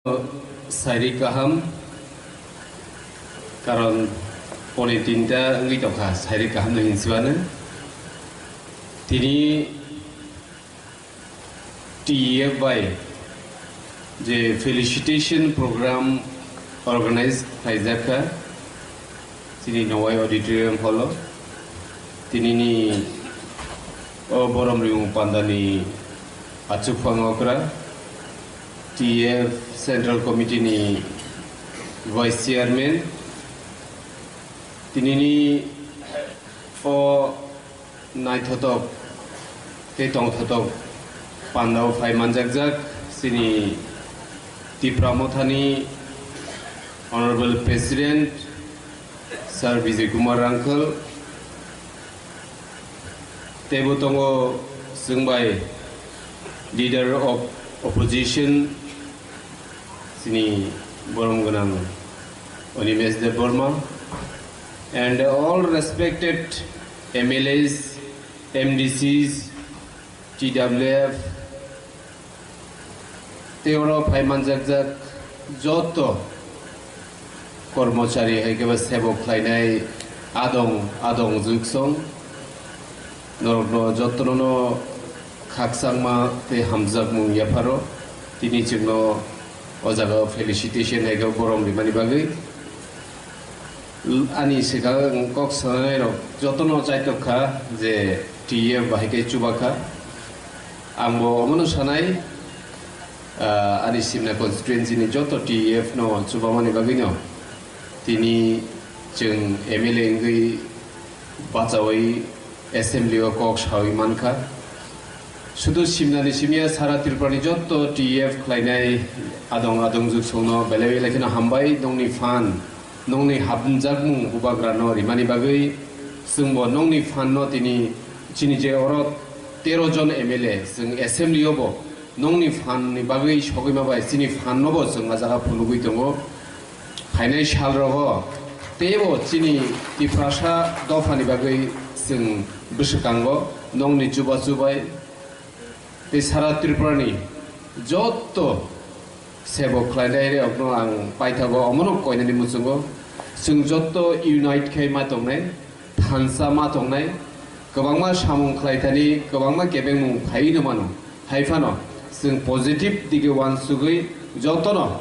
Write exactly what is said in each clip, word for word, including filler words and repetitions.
Sairi kaham, karon poni tinta wngwi tongkha, sairi kaham no hinsiwano. Tini T E F bai je felicitation program organize khlaijak kha, chini Nowai Auditorium Hall o. Tinini o borom rimung pandani achukphang okra, T E F Central Committee ni Vice Chairman, tinini o naithotok tei tongthotok pandao phai manjakjak chini Tipra Mothani Honorable President Sir Vijay Kumar Rangkhal, teibo tongo chwng bai Leader of Opposition, chini borom gwnang Animesh Debbarma, and all respected M L As, M D Cs, T W F, tei oro phai manjakjak joto kormochari hai khe ba sebok khlainai adong, adong juksong, norokno jotono no khakchangma tei hamjakmung yapharo. Tini chwngno o jaga felicitation hai khe borom rimani bagwi. Ani swkang kok sanai rok jotono chaitok kha je T E F bahai khe chuba kha. Ang bo omono sanai, ah, ani Simna constituency ni joto T E F no chubamani bagwi no tini chwng M L A wngwi bachaui assembly o kok saui mankha. Sudu Simna ni simi ya sara Tripura ni joto T E F khlainai adong adong juksong no belai belai kheno hambai nongni phan. Nongni hapjakmung bubagrano rimani bagwi chwngbo nongni phanno tini chini je oro tero jon M L A chwng assembly-o bo nongni phanni bagwi sogwi ma bai chini phanno bo chwng a jaga phunugwi tongo. Phainai salrogo teibo chini Tiprasa dophani bagwi chwng bwswkango nongni chubachu bai tei sara Tripurani jotto sebo khlainai rokno ang paithago, omono koinani muchungo. Chwng jotto unite khai ma tongnai, thansa ma tongnai, kwbangma samung khlaithani, kwbangma kebengmung phaiwi no mano. Hai phano chwng positive dige uansugwi jotono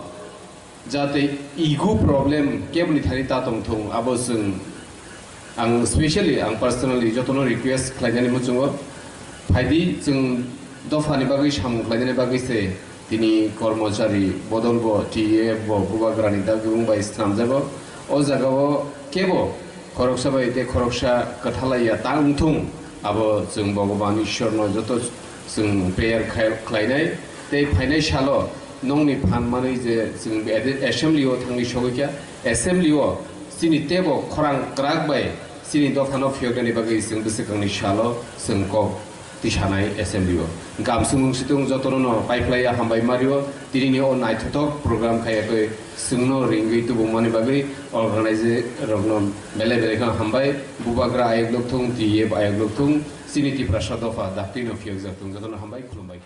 jate ego problem keboni thani ta tongthung, abo chwng, ang specially, ang personally jotono request khlainani muchungo, phaidi chwng dophani bagwi samung khlainani bagwi se tini kormochari bodol bo T A F bo bubagrani dagwng bai swnamjago. O jagao kebo khoroksa bai tei khoroksa kwthalaiya ta wngthung, abo chwng Bhogoban Ishwarno joto chwng prayer khai-, khlainai. Tei phainai salo nongni phan manwi je chwng assembly o thangwi sogwi kha, assembly o chini tebo khorang kwrak bai chini dophano phiyoknani bagwi chwng bwswkangni salo chwng kok tisanai assembly o. Gamsung situng jotono no paiphlaiya hambai mario, tinini o naithothok program khaiya twi chwngno ringwi tubumani bagwi organize rokno belai belai kheno hambai. Bubagra ayok lokthung, T A F ayok lokthung, chini Tiprasa dopha daktino phiyokjak thung, jotono hambai, khulumbai.